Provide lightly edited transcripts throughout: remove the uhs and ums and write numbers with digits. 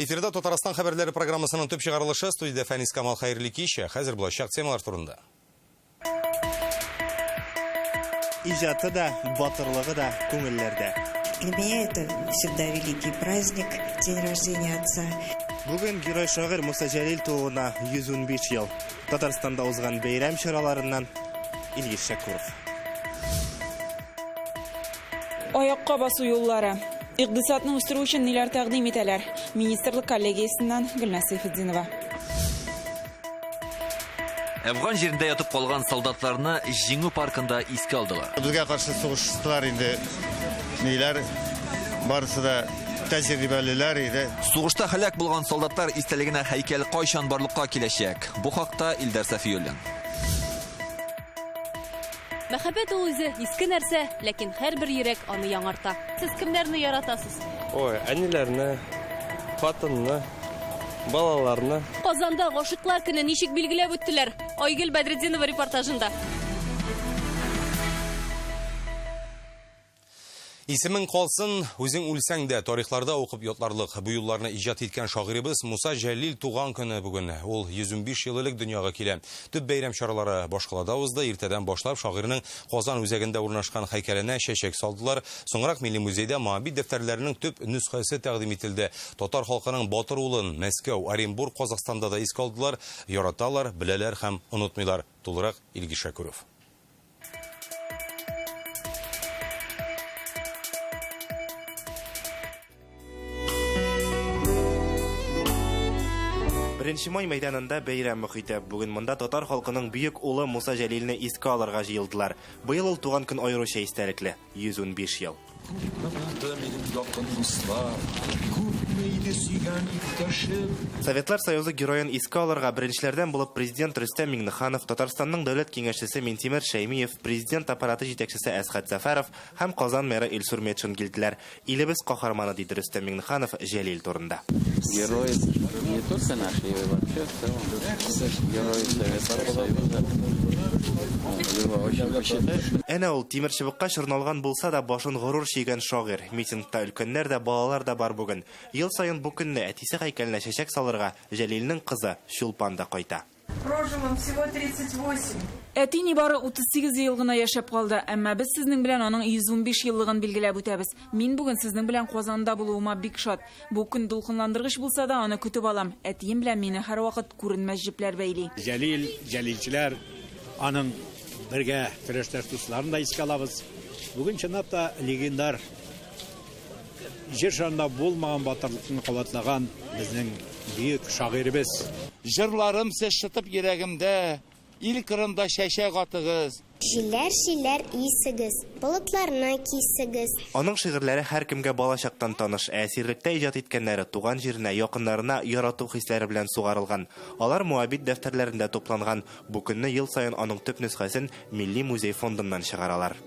Эфирда Татарстан хәбәрләре программасының төп чыгарылышы студиядә Фәнис Камал хәерле кич. Хәзер булачак темалар турында. Иҗаты да, батырлыгы да күңелләрдә. Для меня это всегда великий праздник, день рождения отца. Бүген герой шагыйрь Муса Җәлил тууына 115 ел. Татарстанда узган бәйрәм чараларыннан Илгиз Шәкүров. Аякка басу юллары. Икътисадны үстерү өчен ниләр тәкъдим итәләр? Министрлык коллегиясеннән Гөлназ Сәйфетдинова. Әфган җирендә ятып калган солдатларны Җиңү паркында искә алдылар. Безгә каршы сугыштылар инде ниләр, барысы да тәҗрибәлеләр иде. Сугышта һәлак булган солдатлар истәлегенә һәйкәл кайчан барлыкка киләчәк? Бу хакта Илдар Сафиуллин. Мәхәббәт ул үзе иске нәрсә, ләкин һәрбер йөрәк аны яңарта. Сез кемнәрне яратасыз? Ой, әниләрне, хатынны, балаларны. Казанда гашыйклар көне ничек билгеләп үттеләр? Айгөл Бәдретдинова репортажында. Исемең калсын, үзең үлсәң дә, тарихларда укып ятларлык. Бу юлларны иҗат иткән шагыйребез Муса Җәлил туган көне бүген. Ул 115 ел элек дөньяга килә. Төп бәйрәм чаралары башкалада узды. Иртәдән башлап шагыйрьнең Казан үзәгендә урнашкан һәйкәленә чәчәк салдылар. Соңрак Милли музейда Моабит дәфтәрләренең төп нөсхәсе тәкъдим ителде. Татар халкының батыр улын Мәскәү, Оренбург, Казахстанда да искә алдылар. Яраталар, беләләр һәм онытмыйлар. Тулырак Илгиз Шәкүров. Беренче май мәйданында бәйрәм мохите. Бүген монда татар халкының бөек улы Муса Җәлилне искә алырга җыелдылар. Быел ул туган көн аеруча истәлекле. 115 ел. Күпме булды минем якын дуслар, Күпме иде сөйгән иптәшем. Советлар Союзы героен искә алырга беренчеләрдән булып президент Рөстәм Миңнеханов, Татарстанның дәүләт киңәшчесе Минтимер Шәймиев, президент аппараты җитәкчесе Әсхәт Сәфәров һәм Казан мэры Илсур Метшин килделәр. Илебез каһарманы, диде Рөстәм Миңнеханов Җәлил турында. Герой не только наш, и вообще в целом герой Советского Союза. Его очень почитают. Әнә ул тимерчыбыкка чорналган булса да, башын горур чөйгән шагыйрь. Митингта өлкәннәр дә, балалар да бар бүген. Ел саен бу көнне әтисе һәйкәленә чәчәк салырга Җәлилнең кызы Чулпан да кайта. Прожил он всего 38. Әти нибары 38 ел гына яшәп калды, әмма без сезнең белән аның 115 еллыгын билгеләп үтәбез. Мин бүген сезнең белән Казанда булуыма бик шат. Бу көн дулкынландыргыч булса да, аны көтеп алам. Әтием белән мине һәрвакыт күренмәс җепләр бәйли. Җәлил, җәлилчеләр, аның бергә көрәштәш дусларын да искә алабыз. Бүген чынлап та легендар Җир шарында булмаган батырлыкны кабатлаган безнең бөек шагыйребез. Җырларым сез шытып йөрәгемдә, Ил кырында чәчәк атыгыз. Җилләр, җилләр исегез, Болытларны кисегез. Аның шигырьләре һәркемгә балачактан таныш, ә әсирлектә иҗат иткәннәре туган җиренә, якыннарына ярату хисләре белән сугарылган. Алар Моабит дәфтәрләрендә тупланган. Бу көнне ел саен аның төп нөсхәсен Милли музей фондыннан чыгаралар.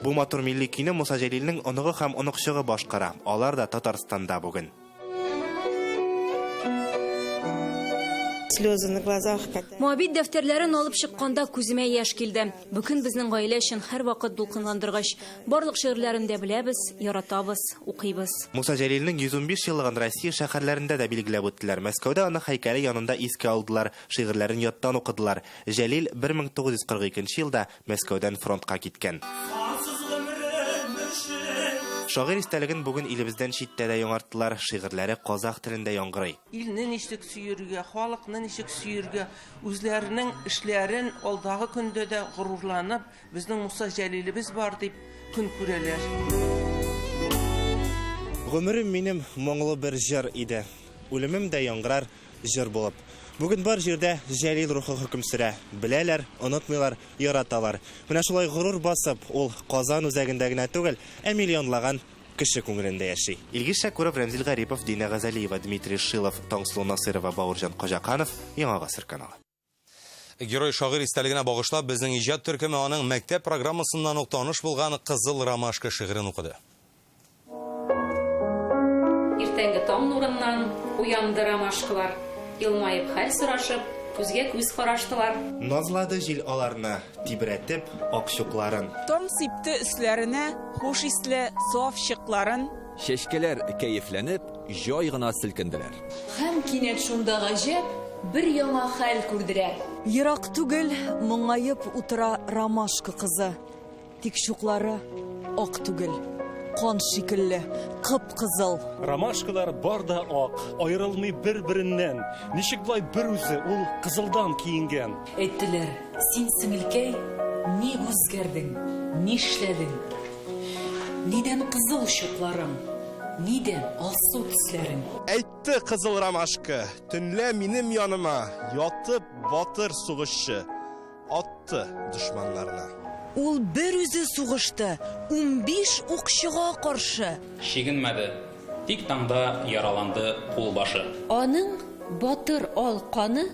Бу матур милли көйне Муса Җәлилнең оныгы һәм оныкчыгы башкара. Алар да Татарстанда бүген. Слезы на глазах, когда... Моабит дәфтәрләрен алып чыкканда күземә яшь килде. Бу көн безнең гаилә өчен һәрвакыт дулкынландыргыч. Барлык шигырьләрен дә беләбез, яратабыз, укыйбыз. Муса Җәлилнең 115 еллыгын Россия шәһәрләрендә дә билгеләп үттеләр. Мәскәүдә аны һәйкәле янында искә алдылар. Шигырьләрен яттан укыдылар. Җәлил 1942 елда Мәскәүдән фронтка киткән. Шагыйрь истәлеген бүген илебездән читтә дә яңарттылар. Шигырьләре казах телендә яңгырый. Илне ничек сөергә, халыкны ничек сөергә, үзләренең эшләрен алдагы көндә дә горурланып, безнең Муса Җәлилебез бар дип көн күрәләр. Гомерем минем моңлы бер җыр иде. Үлемем дә яңгырар җыр булып. Бүген бар җирдә Җәлил рухы хөкем сөрә. Беләләр, онытмыйлар, яраталар. Менә шулай горур басып, ул Казан үзәгендә генә түгел, ә миллионлаган кеше күңелендә яши. Илгиз Шәкүров, Рәмзил Гарипов, Динә Газалиева, Дмитрий Шилов, Таңсылу Насыйрова, Бауырҗан Каҗаканов, Яңа Гасыр каналы. Герой шагыйрь истәлегенә багышлап, безнең иҗат төркеме аның мәктәп программасыннан ук таныш булган Кызыл ромашка шигырен укыды. Иртәнге таң нурыннан уянды ромашкалар, Елмаеп хәл сорашып, Күзгә күз караштылар. Назлады җил аларны, тибрәтеп ак чукларын. Таң сипте өсләренә хуш исле саф чыкларын. Чәчкәләр кәефләнеп, җай гына селкенделәр. Һәм кинәт шунда гаҗәп бер яңа хәл күрделәр. Ерак түгел, моңаеп утыра ромашка кызы. Тик чуклары ак түгел, кан шикелле, кып-кызыл. Ромашкалар бар да ак, аерылмый бер-береннән. Ничек болай бер үзе ул кызылдан киенгән? Әйттеләр, син, сеңелкәй, ник үзгәрдең, нишләдең? Нидән кызыл чукларың, нидән алсу төсләрең? Әйтте кызыл ромашка, төнлә минем яныма ятып батыр сугышчы атты дошманнарына. Ул бер үзе сугышты 15 укчыга каршы. Чигенмәде, тик таңда яраланды кулбашы. Аның батыр ал каны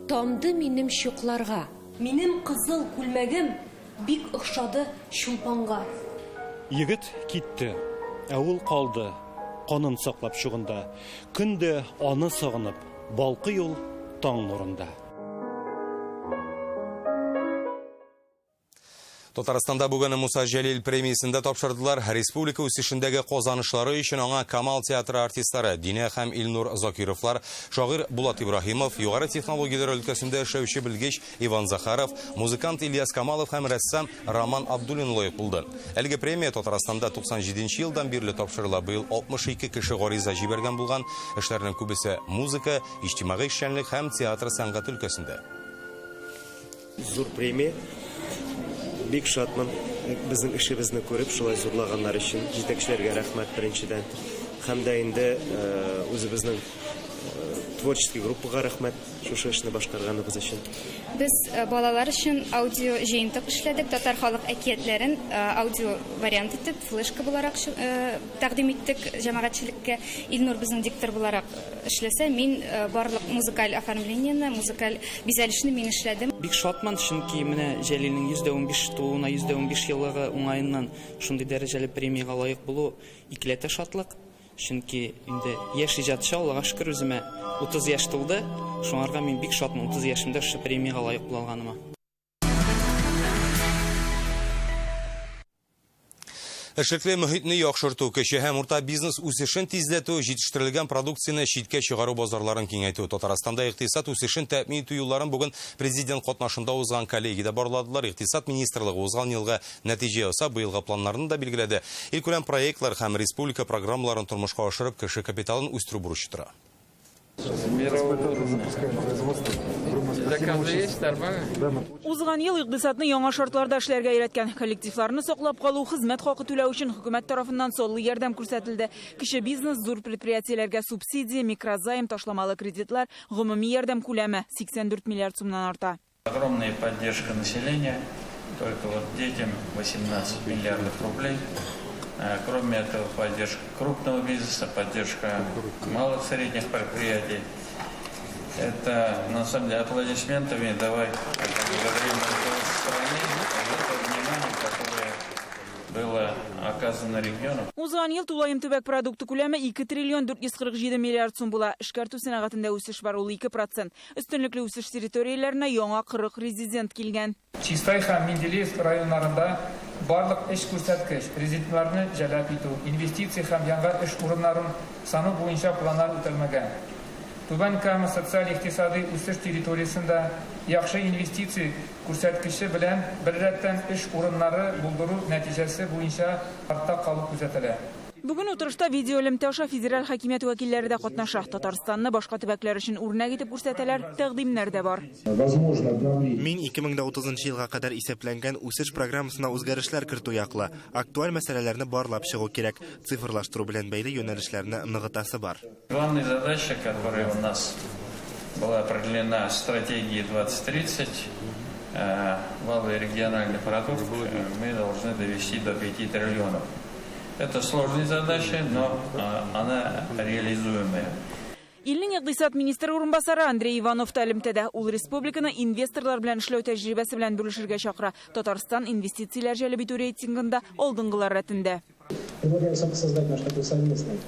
тамды минем чукларга. Минем кызыл күлмәгем бик охшады Чулпанга. Егет китте, ә ул калды, канын саклап чугында. Көн дә аны сагынып, балкый ул таң нурында. Татарстанда бүген Муса Җәлил премиясен дә тапшырдылар. Республика үсешендәге казанышлары өчен аңа Камал театры артистлары Динә һәм Илнур Закировлар, шагыйрь Булат Ибраһимов, югары технологияләр өлкәсендә эшләүче белгеч Иван Захаров, музыкант Ильяс Камалов һәм рәссам Роман Абдуллин лаек булды. Әлеге премия Татарстанда 97 елдан бирле тапшырыла. Быел 62 кеше гариза җибәргән булган. Эшләрнең күбесе музыка, иҗтимагый эшчәнлек һәм театр сәнгате өлкәсендә. Зур премия. Бик шатмын. Безнең эшебезне күреп, шулай зурлаганнар өчен җитәкчеләргә рәхмәт беренчедән. Һәм дә инде үзебезнең творческий группага рәхмәт шушы эшне башкарганыбыз өчен. Без балалар өчен аудио җыентык эшләдек, татар халык әкиятләрен аудио вариант итеп, флешка буларак тәкъдим иттек җәмәгатьчелеккә. Илнур безнең диктор буларак эшләсә, мин барлык музыкаль оформлениене, музыкаль бизәлешне мин эшләдем. Бик шатмын, чөнки менә Җәлилнең 115 тууына 115 еллыгы уңаеннан шундый дәрәҗәле премиягә лаек булу икеләтә шатлык. Чөнки инде яшь иҗатчы, Аллага шөкер, үземә 30 яшь тулды. Шуңарга мин бик шатмын 30 яшемдә шушы премиягә лаек була алганыма. Эшлекле мөхитне яхшырту, кече һәм урта бизнес үсешен тизләтү, җитештерелгән продукцияне читкә чыгару базарларын киңәйтү. Татарстанда икътисад үсешен тәэмин итү юлларын бүген президент катнашында узган коллегиядә барладылар. Икътисад министрлыгы узган елга нәтиҗә ясап, быелгы планнарны да билгеләде. Илкүләм проектлар һәм республика программаларын тормышка ашырып, кеше капиталын үстерү бурычы тора. Заказы есть, нормально? Узган ел икътисадны яңа шартларда эшләргә өйрәткән. Коллективларны саклап калу, хезмәт хакы түләү өчен хөкүмәт тарафыннан саллы ярдәм күрсәтелде. Кече бизнес, зур предприятиеләргә субсидия, микрозайм, ташламалы кредитлар, гомуми ярдәм күләме 84 миллиард сумнан арта. Огромная поддержка населения, только вот детям 18 миллиардов рублей. Кроме этого, поддержка крупного бизнеса, поддержка малых и средних предприятий. Это, на самом деле, аплодисментами давай поблагодарим руководство страны за то внимание, которое было оказано региону. Узган ел тулаем төбәк продукты күләме 2 триллион 447 миллиард сум була. Эшкәртү сәнәгатендә үсеш бар, ул 2%. Өстенлекле үсеш территорияләренә яңа 40 резидент килгән. Чистай һәм Менделеевск районнарында барлык эш күрсәткеч, резидентларны җәлеп итү, инвестиция һәм яңа эш урыннарын сану буенча планнар үтәлмәгән. Түбән Кама социаль-икътисадый үсеш территориясендә яхшы инвестиция күрсәткече белән беррәттән эш урыннары булдыру нәтиҗәсе буенча артта калу күзәтелә. Бүген утырышта видеоэлемтә аша федераль хакимият вәкилләре дә катнаша. Татарстанны башка төбәкләр өчен үрнәк итеп күрсәтәләр, тәкъдимнәр дә бар. Мин 2030 елга кадәр исәпләнгән үсеш программасына үзгәрешләр кертү яклы. Актуаль мәсьәләләрне барлап чыгу кирәк. Цифрлаштыру белән бәйле юнәлешләрне ныгытасы бар. Главная задача, которая у нас была определена стратегией 2030, валовый региональный продукт мы должны довести до 5 триллионов. Это сложная задача, но она реализуемая. Илнең икътисад министры урынбасары Андрей Иванов та элемтәдә. Ул республиканы инвесторлар белән эшләү тәҗрибәсе белән бүлешергә чакыра. Татарстан инвестицияләр җәлеп итү рейтингында алдынгылар рәтендә. Предлагаю создать наш такой совместный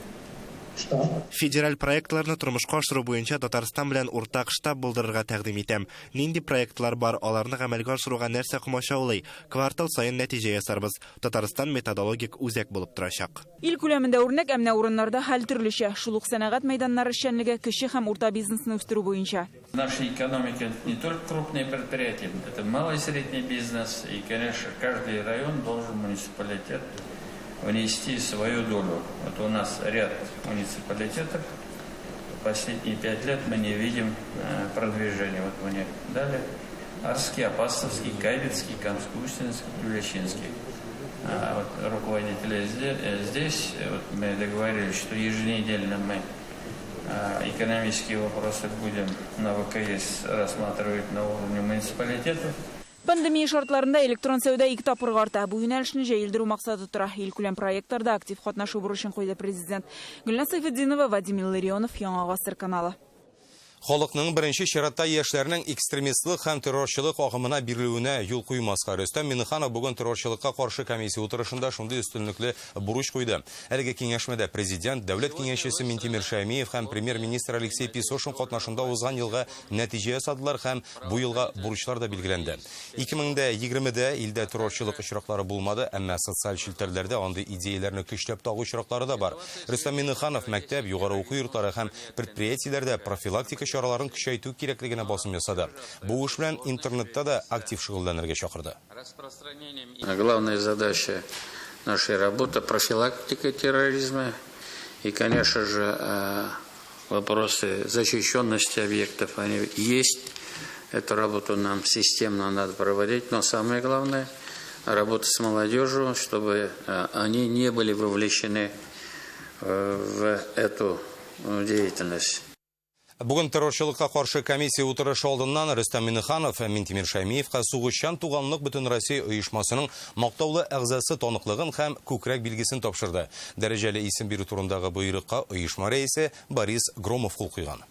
Федераль проектларны тормышка ашыру буенча Татарстан белән уртак штаб булдырырга тәкъдим итәм. Нинди проектлар бар, аларны гамәлгә ашыруга нәрсә комачаулый? Квартал саен нәтиҗә ясарбыз. Татарстан методологик үзәк булып торачак. Ил күләмендә үрнәк, ә менә урыннарда хәл төрлечә. Шул ук сәнәгать мәйданнары эшчәнлеге, кече һәм урта бизнесны үстерү буенча. Наша экономика не только крупные предприятия, это малый и средний бизнес. И, конечно, каждый район должен муниципалитет внести свою долю. Вот у нас ряд муниципалитетов. Последние 5 лет мы не видим продвижения. Вот мне дали Арский, Апастовский, Кайбицкий, Камско-Устинский, Тюлячинский. А вот руководители здесь, вот мы договорились, что еженедельно мы экономические вопросы будем на ВКС рассматривать на уровне муниципалитетов. Пандемия шартларында электрон сәүдә 2 тапкырга арта. Бу юнәлешне җәелдерү максаты тора. Илкүләм проектларда актив катнашу бурычын куйды президент. Гөлназ Сайфетдинова, Вадим Илларионов, Яңа Гасыр каналы. Халыкның беренче чиратта яшьләрнең экстремистлык һәм террорчылык агымына бирелүенә юл куймаска. Рөстәм Миңнеханов бүген террорчылыкка каршы комиссия утырышында шундый өстенлекле бурыч куйды. Әлеге киңәшмәдә президент, дәүләт киңәшчесе Минтимер Шәймиев һәм премьер-министр Алексей Песошин катнашында узган елга нәтиҗә ясадылар һәм бу елга бурычлар да билгеләнде. 2020-дә илдә террорчылык очраклары булмады, әмма социаль челтәрләрдә андый идеяләрне көчләп тагу очраклары да бар. Рөстәм Миңнеханов мәктәп, югары уку йортлары һәм предприятиеләрдә профилактика чараларын көчәйтү кирәклегенә басым ясады. Бу эш белән интернетта да актив шөгыльләнергә чакырды. Главная задача нашей работы — профилактика терроризма и, конечно же, вопросы защищенности объектов, они есть. Эту работу нам системно надо проводить, но самое главное — работа с молодежью, чтобы они не были вовлечены в эту деятельность. Бүген террорчылыкка каршы комиссия утырышы алдыннан Рөстәм Миңнеханов Минтимер Шәймиевка Сугышчан туганлык Бөтенроссия оешмасының мактаулы әгъзасы таныклыгын һәм күкрәк билгесен тапшырды. Дәрәҗәле исем бирү турындагы боерыкка оешма рәисе Борис Громов кул куйган.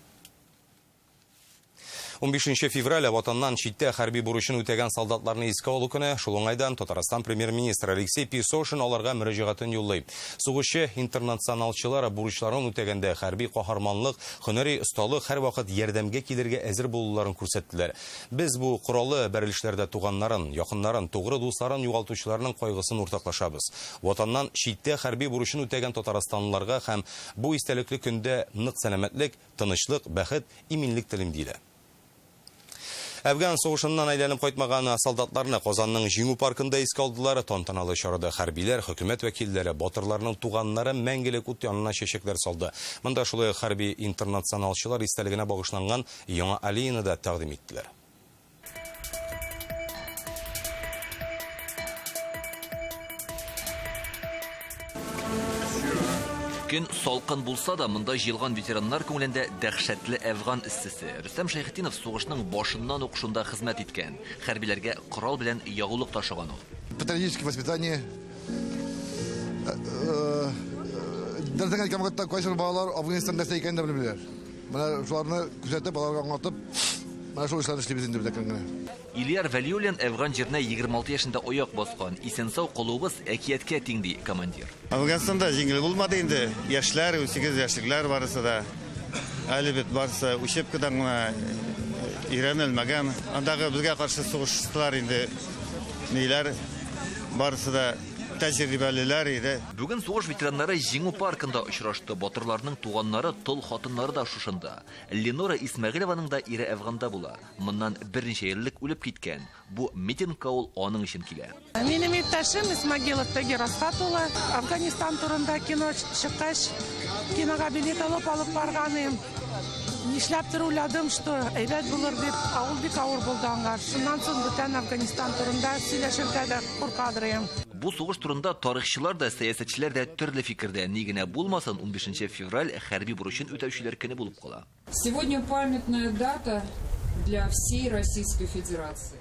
15 февраля ватаннан читтә хәрби бурычын үтәгән солдатларны искә алу көне. Шул уңайдан Татарстан премьер-министры Алексей Песошин аларга мөрәҗәгатен юллый. Сугышчы интернационалчылар бурычларын үтәгәндә хәрби каһарманлык, һөнәри осталык һәрвакыт ярдәмгә килергә әзер булуларын күрсәттеләр. Без бу кораллы бәрелешләрдә туганнарын, якыннарын, тугры дусларын югалтучыларның кайгысын уртаклашабыз. Ватаннан читтә хәрби бурычын үтәгән татарстанлыларга һәм бу истәлекле көндә нык сәламәтлек, тынычлык, бәхет, иминлек телим, диде. Әфган сугышыннан әйләнеп кайтмаган солдатларны Казанның Җиңү паркында искә алдылар. Тантаналы чарада хәрбиләр, хөкүмәт вәкилләре, батырларның туганнары мәңгелек ут янына чәчәкләр салды. Монда шулай ук хәрби интернационалчылар истәлегенә багышланган яңа аллеяны да тәкъдим иттеләр. Көн салкын булса да, монда җыелган ветераннар күңелендә дәһшәтле Әфган эссесе. Рөстәм Шәйхетдинов сугышның башыннан ук шунда хезмәт иткән. Хәрбиләргә корал белән ягулык ташыган ул. Патриотическое воспитание. Дәрсең әйткән вакытта кайсы балалар Афганистан нәрсә икәнен дә белмиләр. Менә шуларны күзәтеп, аларга аңлатып, менә шул эшләрне эшлибез инде без әкрен генә. Ильяр Вәлиуллин Әфган җиренә 26 яшендә аяк баскан. Исән-сау калуыбыз әкияткә тиң, ди командир. Афганстанда җиңел булмады инде. Яшьләр, 18 яшьлекләр барысы да. Әле бит барысы учебкадан гына өйрәнелмәгән. Андагы безгә каршы сугышчылар инде ниләр, барысы да тәҗрибәлеләр иде. Бүген сугыш ветераннары Җиңү паркында очрашты. Батырларның туганнары, тол хатыннары да шушында. Ленора Исмәгыйлеваның да ире Әфганда була. Моннан берничә ел элек үлеп киткән. Бу митингка ул аның өчен килә. Минем иптәшем Исмагилов Тагир Асхат улы. Афганистан турында кино чыккач, кинога билет алып барган идем. Нишләптер уйладым, что әйбәт булыр дип, ә ул бик авыр булды аңа. Шуннан соң бүтән Афганистан турында сөйләшергә дә куркадыр идем. Бу сугыш турында тарихчылар да, сәясәтчеләр дә төрле фикердә. Ни генә булмасын, 15 февраль хәрби бурычын үтәүчеләр көне булып кала. Сегодня памятная дата для всей Российской Федерации.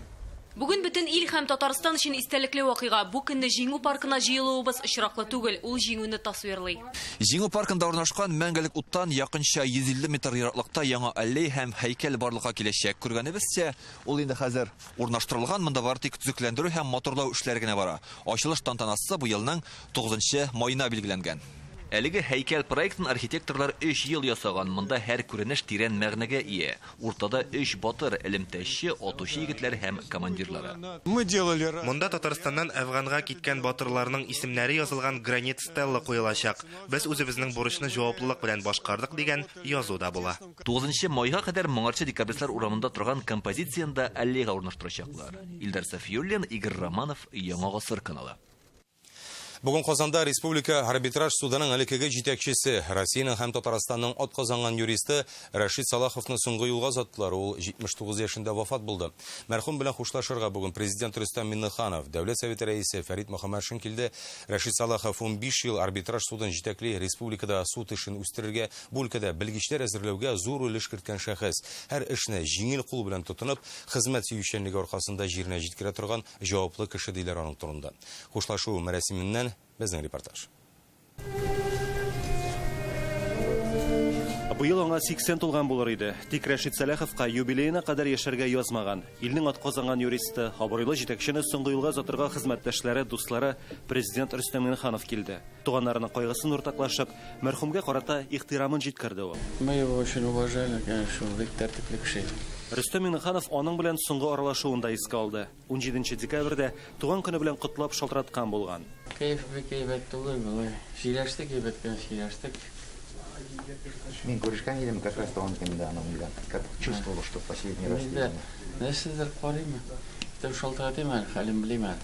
Бүген бөтен ил һәм Татарстан өчен истәлекле вакыйга. Бу көнне Җиңү паркына җыелуыбыз очраклы түгел, ул җиңүне тасвирлый. Җиңү паркында урнашкан мәңгелек уттан якынча 150 метр ераклыкта яңа аллея һәм һәйкәл барлыкка киләчәк. Күргәнебезчә, ул инде хәзер урнаштырылган, монда бары тик төзекләндерү һәм матурлау эшләре генә бара. Ачылыш тантанасы бу елның 9 маена билгеләнгән. Әлеге һәйкәл проектын архитекторлар 3 ел ясаган. Монда һәр күренеш тирән мәгънәгә ия. Уртада 3 батыр, элемтәче, атучы егетләр һәм командирлары. Монда Татарстаннан Әфганга киткән батырларның исемнәре язылган гранит стелла куелачак. Без үзебезнең бурычны җаваплылык белән башкардык дигән язу да була. 9 майга кадәр моңарчы Декабристлар урамында торган композицияне дә аллеяга урнаштырачаклар. Илдар Сафиуллин, Игорь Романов, Яңа Гасыр каналы. Бүген Казанда Республика арбитраж судының элеккеге җитәкчесе, Россиянең һәм Татарстанның атказанган юристы Рәшит Салаховны соңгы юлга озаттылар. Ул 79 яшендә вафат булды. Мәрхүм белән хушлашырга бүген президент Рөстәм Миңнеханов, Дәүләт Советы рәисе Фәрит Мөхәммәтшин килде. Рәшит Салахов 15 ел арбитраж судын җитәкли, республикада суд эшен үстерергә, бу өлкәдә белгечләр әзерләүгә зур өлеш керткән шәхес. Һәр эшне җиңел кул белән тотынып, хезмәт сөючәнлеге аркасында җиренә җиткерә торган җаваплы кеше диләр аның турында. Хушлашу мәрасименнән безнең репортаж. Быел аңа 80 тулган булыр иде. Тик Рәшит Сәлаховка юбилеена кадәр яшәргә язмаган. Илнең атказанган юристы, абруйлы җитәкчене соңгы юлга озатырга хезмәттәшләре, дуслары, президент Рөстәм Миңнеханов килде. Туганнарының кайгысын уртаклашып, мәрхүмгә карата ихтирамын җиткерде ул. Мы его очень уважали, конечно, ул бик тәртипле кеше. Рөстәм Миңнеханов аның белән соңгы аралашуын да искә алды. 17 декабрьдә туган көне белән котлап шалтыраткан булган. Кәеф бик әйбәт түгел, болай. Сөйләштек, әйбәт кенә сөйләштек. Мин күрешкән идем, как раз туган көндә аның белән. Как чувствовал, что последний раз. Инде нәрсәдер карыйм. Тәү шалтыратыйм әле, хәлен белим әле.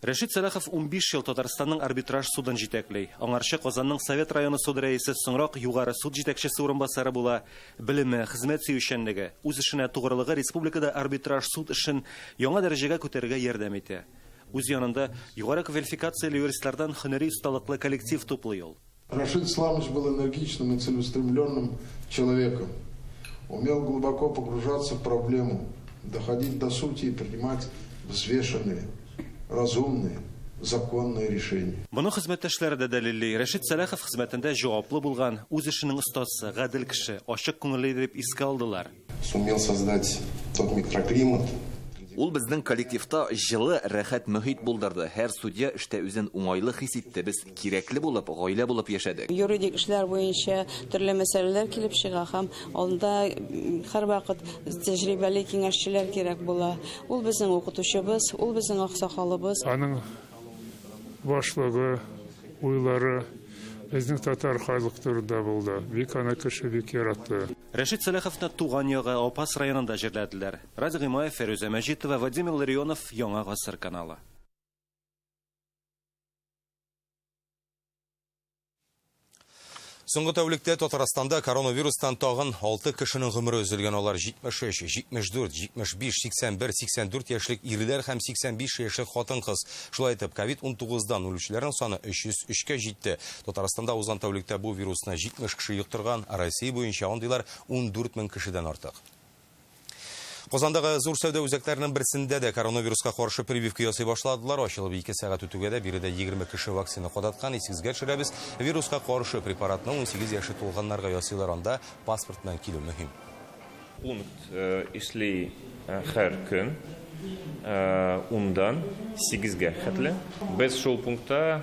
Рәшит Сәлахов 15 ел Татарстанның арбитраж судын җитәкли. Аңарчы Казанның Совет районы суды рәисе, соңрак Югары суд җитәкчесе урынбасары була. Белеме, хезмәт сөючәнлеге, үз эшенә тугрылыгы республикада арбитраж суд эшен яңа дәрәҗәгә күтәрергә ярдәм итә. Үз янында югары квалификацияле юристлардан һөнәри осталыклы коллектив туплый ул. Рашид Исламович был энергичным и целеустремленным человеком. Умел глубоко погружаться в проблему, доходить до сути и принимать взвешенные, разумные, законные решения. Моны хезмәттәшләре дә дәлилли. Рәшит Сәлахов хезмәтендә җаваплы булган, үз эшенең остасы, гадел кеше, ачык күңелле дип искә алдылар. Сумел создать тот микроклимат. Ул безнең коллективта җылы, рәхәт мөхит булдырды. Һәр судья эштә үзен уңайлы хис итте. Без кирәкле булып, гаилә булып яшәдек. Юридик эшләр буенча төрле мәсьәләләр килеп чыга һәм алда һәрвакыт тәҗрибәле киңәшчеләр кирәк була. Ул безнең укытучыбыз, ул безнең аксакалыбыз. Аның башлыгы, уйлары безнең татар халык турында булды. Бик аны кеше бик яратты. Рәшит Сәлаховны туган ягы Апас районында җирләделәр. Радик Гыймаев, Фәрүзә Мәҗитова, Владимир Ларионов, Яңа Гасыр каналы. Соңгы тәүлектә Татарстанда коронавирустан тагын 6 кешенең гомере өзелгән. Алар 73, 74, 75, 81, 84 яшьлек ирләр һәм 85 яшьлек хатын-кыз. Шулай итеп, ковид-унтугыздан үлүчеләрнең саны 303-кә җитте. Татарстанда узган тәүлектә бу вирусны 70 кеше йоктырган, Россия буенча андыйлар 14 мең кешедән артык. Казандагы зур сәүдә үзәкләренең берсендә дә коронавируска каршы прививка ясый башладылар. Ачылып 2 сәгать үтүгә дә биредә 20 кеше вакцина кадаткан. Исегезгә төшерәбез, вируска каршы препаратны 18 яше тулганнарга ясыйлар. Анда паспорт белән килү мөһим. Пункт эшли һәр көн ундан сигезгә хәтле. Без шул пунктта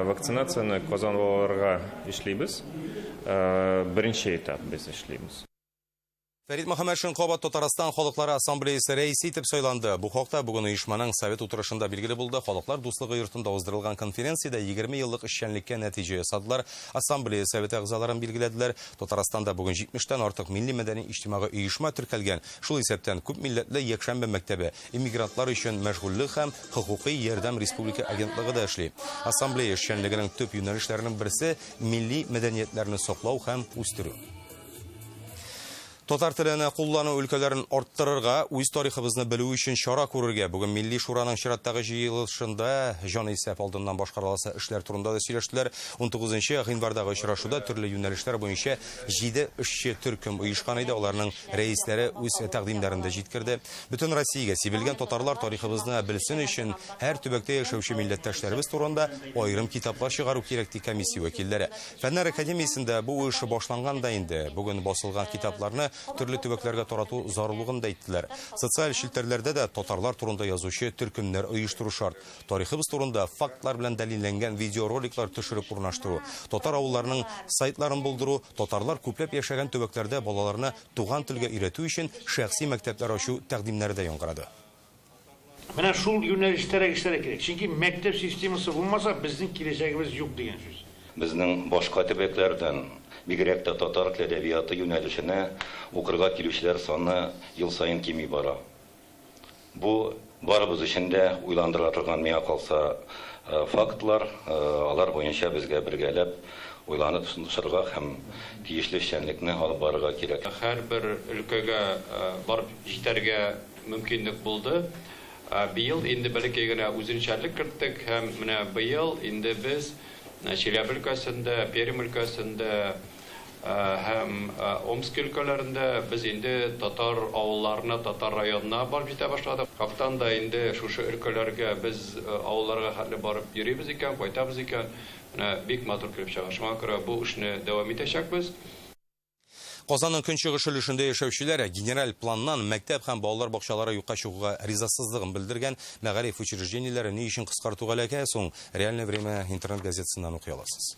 вакцинацияне казанлыларга эшлибез. Беренче этап без эшлибез. Фәрит Мөхәммәтшин кабат Татарстан Халыклары Ассамблеясы рәисе итеп сайланды. Бу хакта бүген оешманың совет утырышында билгеле булды. Халыклар дуслыгы йортында уздырылган конференциядә 20 еллык эшчәнлеккә нәтиҗә ясадылар. Ассамблея советы әгъзаларын билгеләделәр. Татарстанда бүген 70-тән артык милли мәдәни иҗтимагый оешма теркәлгән. Шул исәптән күп милләтле Якшәмбе мәктәбе, иммигрантлар өчен мәшгульлек һәм хокукый ярдәм республика агентлыгы да эшли. Ассамблея эшчәнлегенең төп юнәлешләренең берсе милли мәдәниятләрне саклау һәм үстерү. Татар телене куллану өлкәләрен арттырырга, үз тарихыбызны белү өчен чара күрергә. Бүген Милли Шураның чираттагы җыелышында җан исәп алдыннан башкарыласы эшләр турында да сөйләштеләр. 19 гыйнвардагы очрашуда төрле юнәлешләр буенча 7 эшче төркем оешкан иде. Аларның рәисләре үз тәкъдимнәрен дә җиткерде. Бөтен Россиягә сибелгән татарлар тарихыбызны белсен өчен һәр төбәктә яшәүче милләттәшләребез турында аерым китаплар чыгару кирәк, ди комиссия вәкилләре. Фәннәр академиясендә бу эш башланган да инде. Бүген басылган китапларны төрле төбәкләргә тарату зарурлыгын да әйттеләр. Социаль челтәрләрдә дә татарлар турында язучы төркемнәр оештыру шарт. Тарихыбыз турында фактлар белән дәлилләнгән видеороликлар төшереп урнаштыру, татар авылларының сайтларын булдыру, татарлар күпләп яшәгән төбәкләрдә балаларны туган телгә өйрәтү өчен шәхси мәктәпләр ачу тәкъдимнәре дә яңгырады. Менә шул юнәлештәрәк эшләргә кирәк. Чөнки мәктәп системасы булмаса, безнең киләчәгебез юк дигән сүз. Безнең башка төбәкләрдән, бигрәк тә татар теле әдәбияты юнәлешенә укырга килүчеләр саны ел саен кими бара. Бу барыбыз өчен дә уйландыра торган, миңа калса, фактлар. Алар буенча безгә бергәләп уйланып торырга һәм тиешле эшчәнлекне алып барырга кирәк. Һәрбер өлкәгә барып җитәргә мөмкинлек булды. Быел инде бәләкәй генә үзенчәлек керттек һәм менә быел инде без Чиләбе өлкәсендә, Пермь өлкәсендә һәм Омск өлкәләрендә без инде татар авылларына, татар районына барып җитә башладык. Хактан да инде шушы өлкәләргә без авылларга хәтле барып йөрибез икән, кайтабыз икән, менә бик матур килеп чыга. Шуңа күрә бу эшне дәвам итәчәкбез. Казанның көнчыгыш өлешендә яшәүчеләр генераль планнан мәктәп һәм балалар бакчалары юкка чыгуга ризасызлыгын белдергән. Мәгариф учреждениеләре ни өчен кыскартуга эләгә соң? Реальное время интернет газетасыннан укый аласыз.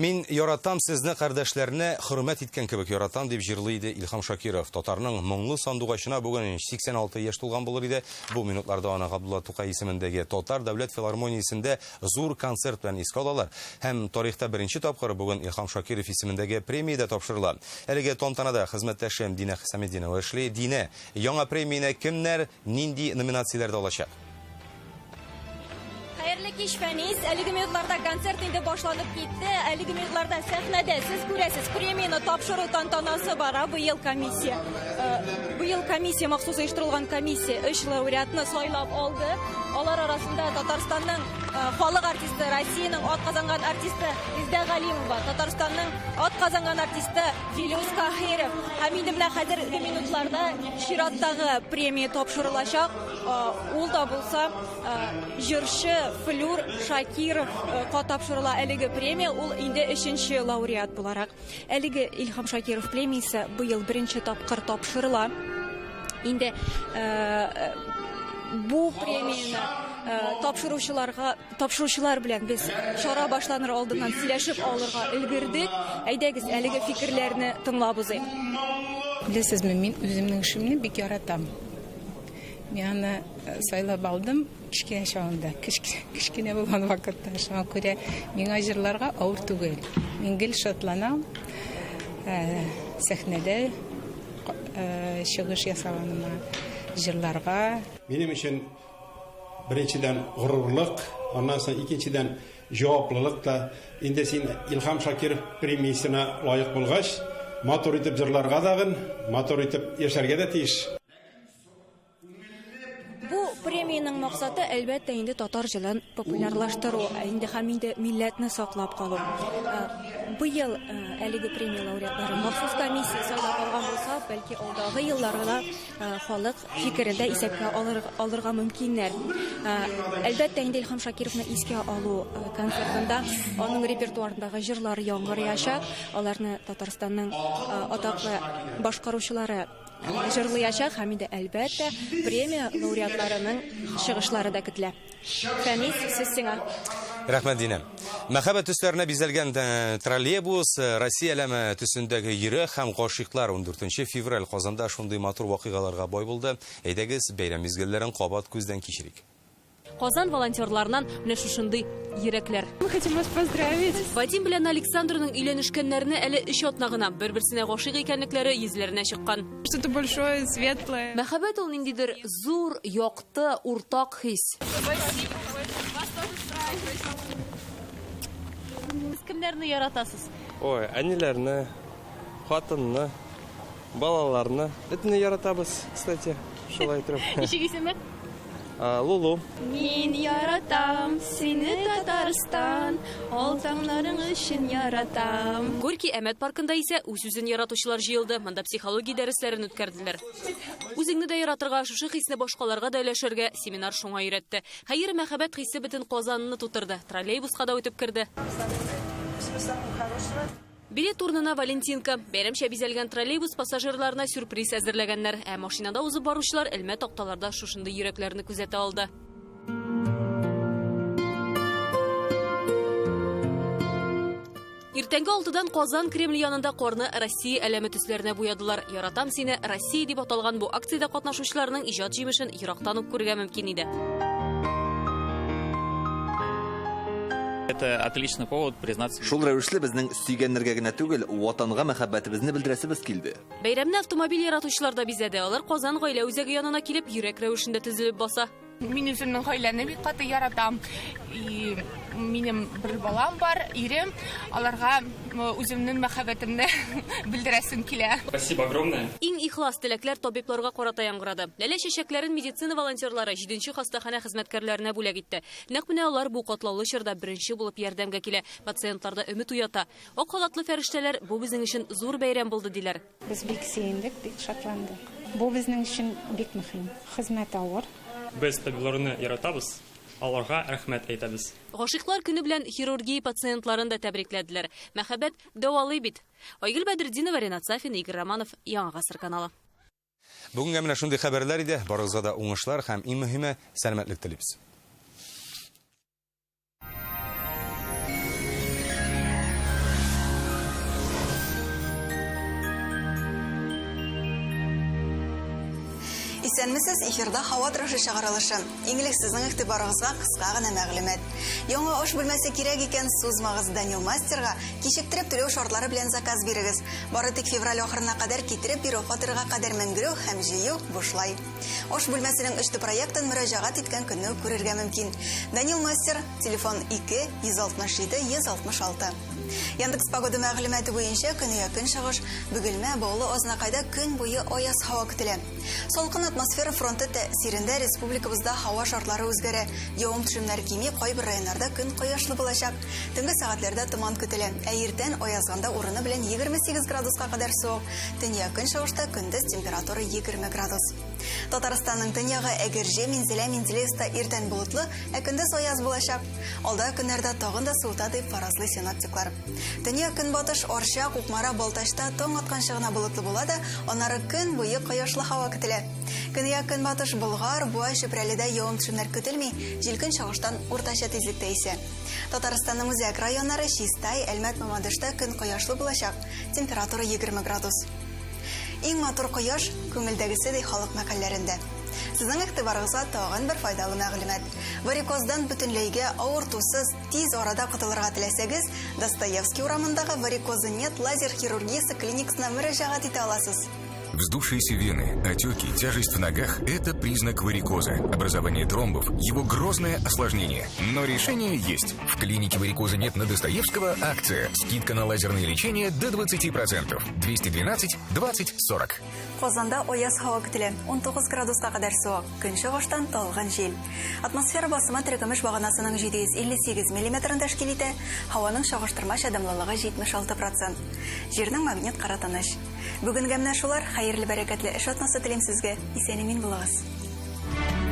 Мин яратам сезне, кардәшләрне хөрмәт иткән кебек яратам, дип җырлый иде Илһам Шакиров. Татарның моңлы сандугачына бүген 86 яшь тулган булыр иде. Бу минутларда аны Габдулла Тукай исемендәге Татар дәүләт филармониясендә зур концерт белән искә алалар. Һәм тарихта беренче тапкыр бүген Илһам Шакиров исемендәге премия дә тапшырыла. Әлеге тантанада хезмәттәшем Динә Хисаметдинова эшли. Динә, яңа премияне кемнәр, нинди номинацияләрдә алачак? Хәерле кич, Фәнис. Әлеге минутларда концерт инде башланып китте. Әлеге минутларда сәхнәдә сез күрәсез, премияне тапшыру тантанасы бара. Быел комиссия, быел комиссия, махсус оештырылган комиссия өч лауреатны сайлап алды. Алар арасында Татарстанның халык артисты, Россиянең атказанган артисты Резеда Галимова, Татарстанның атказанган артисты Филүс Каһиров. Һәм инде менә хәзерге минутларда чираттагы премия тапшырылачак. Ул да булса җырчы Флюр Шакировка тапшырыла әлеге премия, ул инде өченче лауреат буларак. Әлеге Илһам Шакиров премиясе быел беренче тапкыр тапшырыла. Инде бу премияне тапшыручыларга, тапшыручылар белән без чара башланыр алдыннан сөйләшеп алырга өлгердек. Әйдәгез, әлеге фикерләрне тыңлап узыйк. Беләсезме, мин үземнең эшемне бик яратам. Мин аны сайлап алдым кечкенә чагында, кечкенә булган вакытта. Шуңа күрә миңа җырларга авыр түгел. Мин гел шатланам, сәхнәдә чыгыш ясаганыма, җырларга. Минем өчен беренчедән горурлык, аннан соң икенчедән җаваплылык та. Инде син Илһам Шакиров премиясенә лаек булгач, матур итеп җырларга дагын, матур итеп яшәргә дә тиеш. Бу премиянең максаты, әлбәттә, инде татар җырын популярлаштыру, инде һәм инде милләтне саклап калу. Быел әлеге премия лауреатлары махсус комиссия сайлап алган булса, бәлки алдагы елларда халык фикерен дә исәпкә алырга мөмкиннәр. Әлбәттә, инде Илһам Шакировны искә алу концертында аның репертуарындагы җырлар яңгыраячак, аларны Татарстанның атаклы башкаручылары җырлаячак һәм инде әлбәттә премия лауреатларының чыгышлары да көтелә. Фәнис, сүз сиңа. Рәхмәт, Динә. Мәхәббәт төсләренә бизәлгән троллейбус, Россия әләме төсендәге йөрәк һәм гашыйклар 14 февраль Казанда шундый матур вакыйгаларга бай булды. Әйдәгез, бәйрәм мизгелләрен кабат күздән кичерик. Казан волонтерларынан менә шушындый йөрәкләр. Мы хотим вас поздравить. Вадим белән Александрның өйләнешкәннәренә әле өч атна гына. Бер-берсенә гашыйк икәнлекләре йөзләренә чыккан. Что-то большое, светлое. Мәхәббәт ул ниндидер зур, якты, уртак хис. Спасибо большое. Вас тоже с праздником. Сез кемнәрне яратасыз? Ой, әниләрне, хатынны, балаларны. Бөтенне яратабыз, кстати, шулай торып. Ничек исеме? Лулу. Мин яратам сине, Татарстан, ал таңнарың өчен яратам. Горький Әмәт паркында исә үз-үзен яратучылар җыелды. Монда психология дәресләрен үткәрделәр. Үзеңне дә яратырга, шушы хисне башкаларга да өләшергә семинар шуңа өйрәтте. Хәер, мәхәббәт хисе бөтен Казанны тутырды. Троллейбуска да үтеп керде. Билет урынына Валентинка. Бәйрәмчә бизәлгән троллейбус пассажирларына сюрприз әзерләгәннәр. Ә машинада узып баручылар элмә такталарда шушындый йөрәкләрне күзәтә алды. Иртәнге 6-дан Казан Кремль янында карны Россия әләме төсләренә буядылар. Яратам сине, Россия дип аталган бу акциядә катнашучыларның иҗат җимешен ерактан ук күрергә мөмкин иде. Это отличный повод признаться. Шул рәвешле безнең сөйгәннәргә генә түгел, ватанга мәхәббәтебезне белдерәсебез килде. Бәйрәмне автомобиль яратучылар да бизәде. Алар Казан гаилә үзәге янына килеп, йөрәк рәвешендә төзелеп баса. Мин үземнең гаиләне бик каты яратам. И минем бер балам бар, ирем. Аларга үземнең мәхәббәтемне белдерәсем килә. Спасибо огромное. Иң ихлас теләкләр табибларга карата яңгырады. Ләлә чәчәкләрен медицина волонтерлары 7нче хастаханә хезмәткәрләренә бүләк итте. Нәкъ менә алар бу катлаулы чорда беренче булып ярдәмгә килә. Пациентларда өмет уята. Ак халатлы фәрештәләр бу безнең өчен зур бәйрәм булды диләр. Без бик сөендек, бик шатландык. Бу безнең өчен бик мөһим. Хезмәт авыр. Без табибларны яратабыз, аларга рәхмәт әйтәбез. Гашыйклар көне белән хирургия пациентларын да тәбрикләделәр. Мәхәббәт дәвалый бит. Айгөл Бәдретдинова, Ренат Сафин, Игорь Романов, Яңа Гасыр каналы. Бүгенгә менә шундый хәбәрләр иде. Барыгызга да уңышлар һәм иң мөһиме сәламәтлек телибез. Исәнмесез, эфирда һава торышы чыгарылышы. Иң элек сезнең игътибарыгызга кыска гына мәгълүмат. Яңа аш бүлмәсе кирәк икән, сузмагыз Данил Мастерга кичектереп түләү шартлары белән заказ бирегез. Бары тик февраль ахырына кадәр китереп бирү, фатирга кадәр менгерү һәм җыю бушлай. Аш бүлмәсенең өчте проектын мөрәҗәгать иткән көнне үк күрергә мөмкин. Данил Мастер, телефон 2 167 166. Яндекс погода мәгълүматы буенча көньяк көнчыгыш, Бөгелмә, Баулы, Азнакайда көн буе аяз һава көтелә. Салкын атмосфера фронты тәэсирендә республикабызда һава шартлары үзгәрә. Явым-төшемнәр кими, кайбер районнарда көн кояшлы булачак. Төнге сәгатьләрдә томан көтелә. Ә иртән аязганда урыны белән 28 градуска кадәр суык. Төньяк көнчыгышта көндез температура 20 градус. Татарстанның төньягы Әгерҗе, Минзәлә, Менделеевста иртән болытлы, ә көндез аяз булачак. Алда көннәрдә тагын да суыта дип фаразлый синоптиклар. Төньяк көнбатыш, Арча, Кукмара, Балтачта таң атканчы гына болытлы була да, аннары көн буе кояшлы һава көтелә. Көньяк көнбатыш, Болгар, Буа, Чүпрәледә явым-төшемнәр көтелми, җил көнчыгыштан уртача тизлектә исә. Татарстанның үзәк районнары Чистай, Әлмәт, Мамадышта көн кояшлы булачак, температура 20 градус. Иң матур кояш күңелдәгесе ди халык мәкальләрендә. Сезнең игътибарыгызга тагын бер файдалы мәгълүмат. Варикоздан бөтенләйгә авыртусыз, тиз арада котылырга теләсәгез, Достоевский урамындагы Варикоза нет лазер хирургиясе клиникасына мөрәҗәгать итә аласыз. Вздувшиеся вены, отеки, тяжесть в ногах – это признак варикоза. Образование тромбов – его грозное осложнение. Но решение есть. В клинике варикоза нет на Достоевского акция. Скидка на лазерное лечение до 20%. 212 20 40. Казанда аяз һава көтелә. 19 градуска кадәр суык. Көнчыгыштан талгын җил. Атмосфера басымы терекөмеш баганасының 758 миллиметрын тәшкил итә. Һаваның чагыштырмача дымлылыгы 76%. Җирнең магнит кыры тыныч. Бүгенгә менә шулар. Хәерле бәрәкәтле эш атнасы телим сезгә. Исән-имин булыгыз.